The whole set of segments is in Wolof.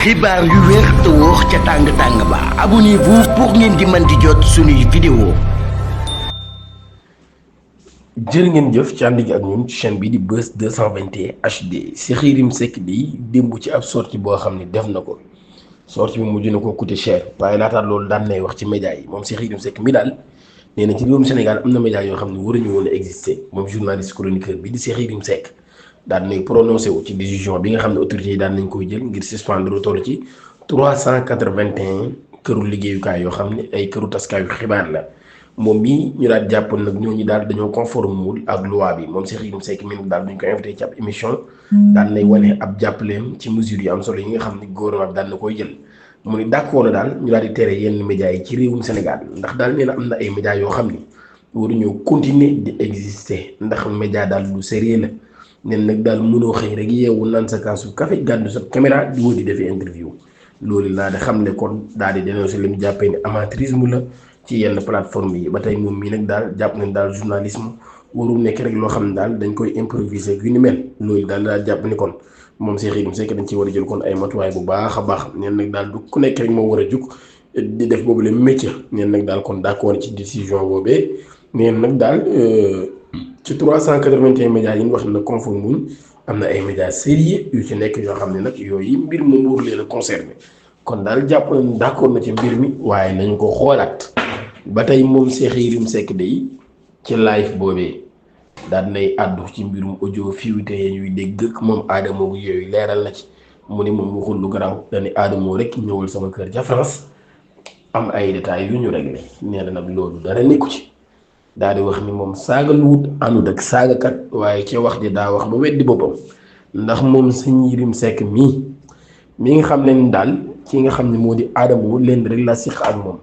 xibaar yu wér te wóor ca tàng ba abonnez-vous pour ngeen di mën di jot suñuy vidéo. jërë ngeen jëf ci ànd gi ak ñun ci chaîne bi di Buzz 221 HD Cheikh Yérim Seck di démb ci ab sortie boo xam ne def na ko sortie bi mujj na ko coûté cher waaye laata loolu daan nay wax ci média yi moom Cheikh Yérim Seck mi daal nee na ci réewum Sénégal am na média yoo xam ne waruñu woon a exister moom journaliste chroniqueur bi di Cheikh Yérim Seck daan nay prononcé wu ci décision bi nga xam ne autorités yi daan nañ koy jël ngir suspendre lu toll ci 381 këru liggéeyukaay yoo xam ne ay këru taskaayu xibaar la. moom mii ñu daal jàppoon nag ñooñu daal dañoo conformewul ak loi bi moom Cheikh Yérim Seck mi nag daal duñ ko invité ci ab émission daal nay wane ab jàppaleem ci mesures yu am solo yi nga xam ne gouvernement bi daal na koy jël mu ni d'accord na daal ñu daal di tere yenn médias yi ci réewum Sénégal ndax daal nee na am na ay médias yoo xam ni waruñoo continuer di exister ndax média daal lu sérieux la nen nag daal mënoo xëy rek yeewu naan sa kaasu café gàddu sa caméra di wër di defee interview loolu laa di xam ne kon daal di dénoncé li mu jàppee ni amateurisme la ci yenn plateforme yi ba tey moom mii nag daal jàpp nañ daal journalisme warul nekk rek loo xam ne daal dañ koy improviser yu ni mel loolu daal jàpp ni kon moom Cheikh Yérim Seck dañ ci war a jël kon ay matuwaay bu baax a baax neen nag daal du ku nekk rek moo war a jug di def boobu le métier neen nag daal kon d'accord ci décision boobee neen nag daal ci 381 médias yi ñu wax na conforme wuñ am na ay médias sérieux yu ci nekk yoo xam ne nag yooyu mbir moom waru leen a concerné kon daal jàpp nañ d'accord na ci mbir mi waaye nañ ko xoolaat ba tey moom Cheikh Yérim Seck day ci live boobee daal nay àddu ci mbirum audio fuité yi ñuy dégg ak moom Adamo bu yooyu leeral na ci mu ni moom waxul lu garaaw dañu Adamo rek ñëwal sama kër ca France am ay détails yu ñu réglé nee na nag loolu dara nekku ci daal di wax ni moom saaga lu wut àndut ak saagakat waaye ci wax ji daa wax ba weddi boppam ndax moom Cheikh Yérim Seck mii mi nga xam ne ni daal ki nga xam ne moo di Adamo leen rek la siq ak moom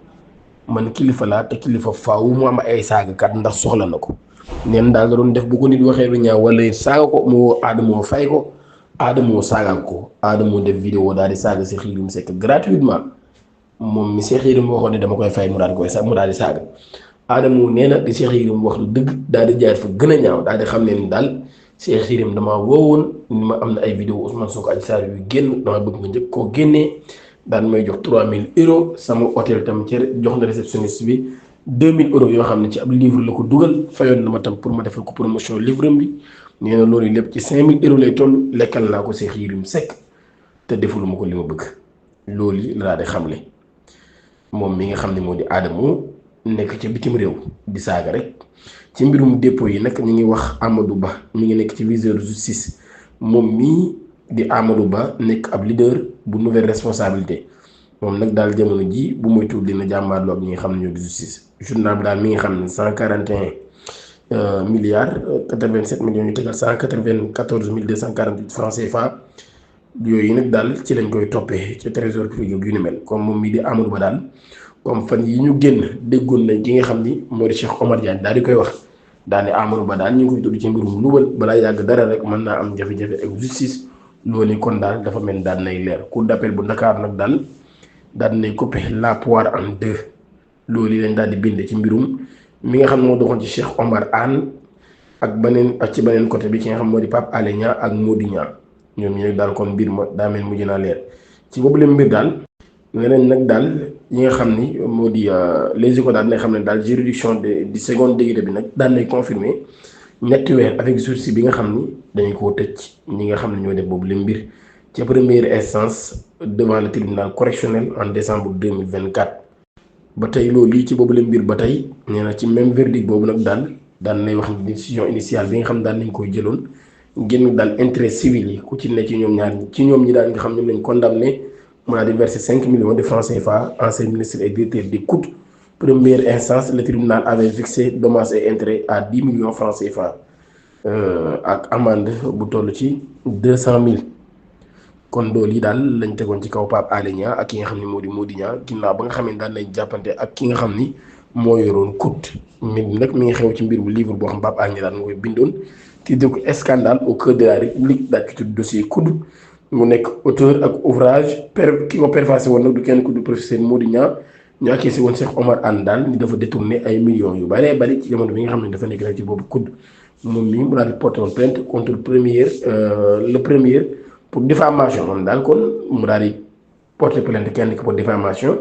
man kilifa laa te kilifa faaw mu am ay saagakat ndax soxla na ko neen daal da doon def bu ko nit waxee lu ñaaw wala saaga ko mu woo Adamo fay ko Adamo saagal ko Adamo def vidéo daal di saaga Cheikh Yérim Seck gratuitement moom mi Cheikh Yérim waxoon ne dama koy fay mu daal di saaga Adamo nee na di Cheikh Yérim wax lu dëgg daal di jaar fa gën a ñaaw daal di xam ne ni daal Cheikh Yérim damaa woowoon ni ma am na ay vidéo Ousmane Sonko Adji Sarr yu génn dama bëgg nga njëkk koo génnee daan may jox 3000 euros sama hôtel tam ci jox na réceptionniste bi 2000 euros yoo xam ne ci ab livre la ko dugal fayoon na ma tam pour ma defal ko promotion livre bi nee na loolu lépp ci 5000 euros lay toll lekkal naa ko Cheikh Yérim Seck te defuluma ko li ma bëgg loolu la daal di xamle moom mi nga xam ne moo di Adamo nekk ca bitim réew di saaga rek ci mbirum dépôt yi nag ñu ngi wax Amadou Ba mi ngi nekk ci viseur de justice moom mii di Amadou Ba nekk ab leader bu nouvelle responsabilité moom nag daal jamono ji bu muy tudd dina jàmbaarloo ak ñi nga xam ne ñoo di justice journal bi daal mi nga xam ne 141 milliards 87 millions yu tegal 194 248 francs CFA yooyu nag daal ci lañ koy toppee ci trésor public yu ni mel comme moom mii di Amadou Ba daal comme fan yi ñu génn déggoon nañ ki nga xam ni moo di Cheikh Omar Diagne daal di koy wax daal di Amadou Ba daal ñu ngi koy tudd ci mbirum luubal balaa yàgg dara rek mën naa am jafe-jafe ak justice loolu kon daal dafa mel daal nay leer cour d'appel bu Dakar nag daal nay couper la poire en deux loolu lañ daal di bind ci mbirum mi nga xam ne moo doxoon ci Cheikh Omar Anne ak ci beneen côté bi ki nga xam moo di Pape Alé Niang ak Mody Niang ñoom ñu daal kon mbir ma daa mel mujj naa leer ci boobu leen mbir daal leneen nag daal yi nga xam ni moo di les écoles daal nay xam ne daal juridiction du second degré bi nag daal nay confirmer ñetti weer avec sursis bi nga xam ni dañu koo tëj ñi nga xam ne ñoo def boobu leen mbir ca première instance devant le tribunal correctionnel en décembre 2024 ba tey loolu lii ci boobu leen mbir ba tey nee na ci même verdict boobu nag daal nay wax ni décision initiale bi nga xam daal nañ koy jëloon génn daal intérêt civil yi ku ci ne ci ñoom ñi daal nga xam ñoom lañ condamné mu daal di verser 5 millions de francs CFA ancien ministre et directeur des COUD. Première instance le tribunal avait fixé dommages et intérêts à 10 millions francs CFA ak amende bu toll ci 200 000 kon loolu yi daal lañ tegoon ci kaw Pape Alé Niang ak ki nga xam ne moo di Mody Niang ginnaaw ba nga xam ne daal nañ jàppante ak ki nga xam ni moo yoroon COUD mi nag mi ngi xew ci mbir bu livre boo xam Pape Alé Niang daal nga koy bindoon ci ko scandale au cœur de la République daal ci tudd dossier COUD mu nekk auteur ak ouvrage ki ko préfacé woon nag du kenn ku du professeur Mody Niang ñu accusé woon Cheikh Omar Anne daal ni dafa détourné ay millions yu bari ci jamono bi nga xam ne dafa nekk rek ci boobu COUD moom mii mu daal di porté woon plainte contre le premier pour diffamation moom daal kon mu daal di porter plainte kenn ki pour diffamation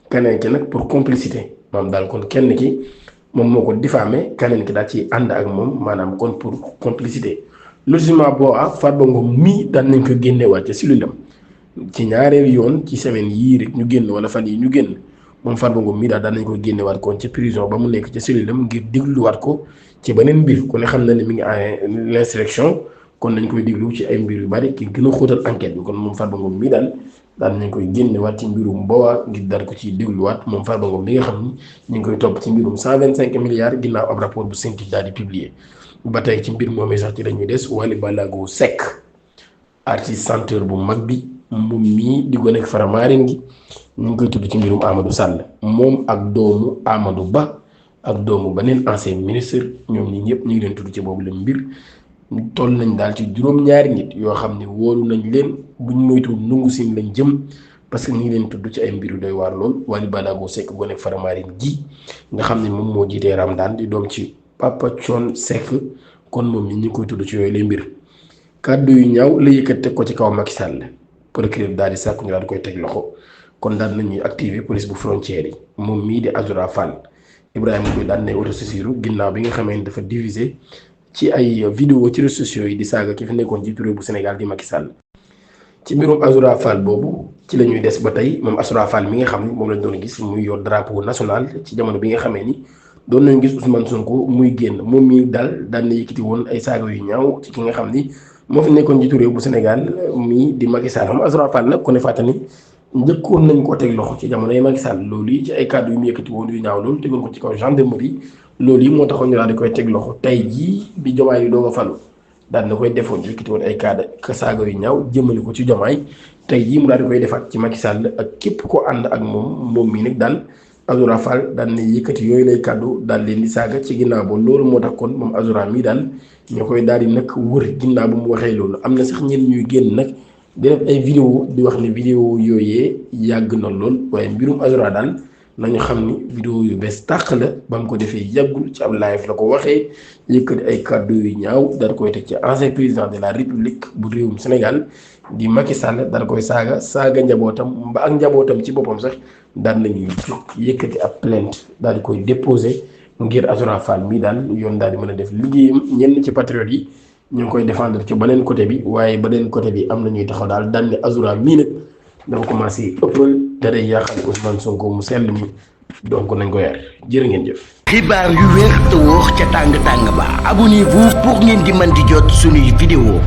keneen ki nag pour complicité maanaam daal kon kenn ki moom moo ko diffamé keneen ki daal ci ànd ak moom maanaam kon pour complicité logiquement boo Farba Ngom mii daan nañ ko génneewaat ca cellule ci ñaareelu yoon ci semaine yii rek ñu génn wala fan yi ñu génn moom Farba Ngom mii daal daan nañ ko génnewaat kon ca prison ba mu nekk ca cellule ngir dégluwaat ko ci beneen mbir ku ne xam na ne mi ngi en l'insurrection kon nañ koy déglu ci ay mbir yu bari ki gën a xóotal enquête bi kon moom Farba Ngom mii daal daan nañ koy génnewaat ci mbirum Boa ngir daal ko ciy dégluwaat moom Farba Ngom mi nga xam ni ñu ngi koy topp ci mbirum 125 milliards ginnaaw ab rapport bu CENTIF daal di publier ba tey ci mbir moomee sax ci dañuy des Wally Ballago Seck artiste chanteur bu mag bi moom mii di gone ak Faramareen gi ñu ngi koy tudd ci mbirum Amadou Sall moom ak doomu Amadou Ba ak doomu beneen ancien ministre ñoom ñi ñëpp ñu ngi leen tudd ci boobu la mbir toll nañ daal ci juróom-ñaari nit yoo xam ne wóolu nañ leen buñ moytu nungu siin lañ jëm parce que ñu ngi leen tudd ci ay mbir yu doy waar lool Wally Ballago Seck gone ak Faramareen gi nga xam ne moom moo jiitee Ramadane di doom ci Papa Thione Seck kon moom ñi ñu koy tudd ci yooyu lay mbir kàddu yu ñaaw la yëkkat teg ko ci kaw Macky Sall procureur daal di sàkku ñu daal di koy teg loxo kon daal nañuy activer police bu frontière yi moom mii di Azoura Fall Ibrahima Ndoye daan nay autosaisir ginnaaw bi nga xamee ne dafa diviser ci ay vidéo ci réseaux sociaux yi di saaga ki fi nekkoon jiitu réew bu Sénégal di Macky Sall ci mbirum Azoura Fall boobu ci la ñuy des ba tey moom Azoura Fall mi nga xam ni moom lañ doon gis muy yor drapeau national ci jamono bi nga xamee ni doon nañ gis Ousmane Sonko muy génn moom mii daal daan na yëkkati woon ay saaga yu ñaaw ci ki nga xam ni moo fi nekkoon jiitu réew bu Sénégal mii di Macky Sall xam Azoura Fall nag ku ne fàttali njëkkoon nañ ko teg loxo ci jamono yi Macky Sall loolu yi ci ay kàddu yu mu yëkkati woon yu ñaaw loolu tegoon ko ci kaw gendarmerie loolu yi moo taxoon ñu daal di koy teg loxo tey jii bi Diomaye yu doog a falu daal na koy defoon yëkkati woon ay kàddu saaga yu ñaaw jëmale ko ci Diomaye tey jii mu daal di koy defaat ci Macky Sall ak képp ko ànd ak moom mii nag daal Azoura Fall daal na yëkkati yooyu lay kàddu daal leen di saaga ci ginnaaw ba loolu moo tax kon moom Azoura mii daal ñoo koy daal di nag wër ginnaaw ba mu waxee loolu am na sax ñenn ñuy génn nag di def ay vidéo di wax ne vidéo yooyee yàgg na lool waaye mbirum Azoura daal nañu xam ni vidéo yu bees tàq la ba mu ko defee yàggul ci ab live la ko waxee yëkkati ay kàddu yu ñaaw daal koy teg ci ancien président de la république bu réewum Sénégal di Macky Sall daal koy saaga njabootam ba ak njabootam ci boppam sax daal nañuy yëkkati ab plainte daal di koy déposé ngir Azoura Fall mii daal yoon daal di mën a def liggéeyam ñenn ci patriotes yi ñu ngi koy défendre ci beneen côté bi waaye beneen côté bi am na ñuy taxaw daal daan ne Azoura mii nag dafa commencé ëppal te day yàqal Ousmane Sonko mu sell mi donc nañ ko yar jërë ngeen jëf. xibaar yu wér te wóor ca tàng tàng ba abonnez-vous pour ngeen di mën di jot suñuy vidéo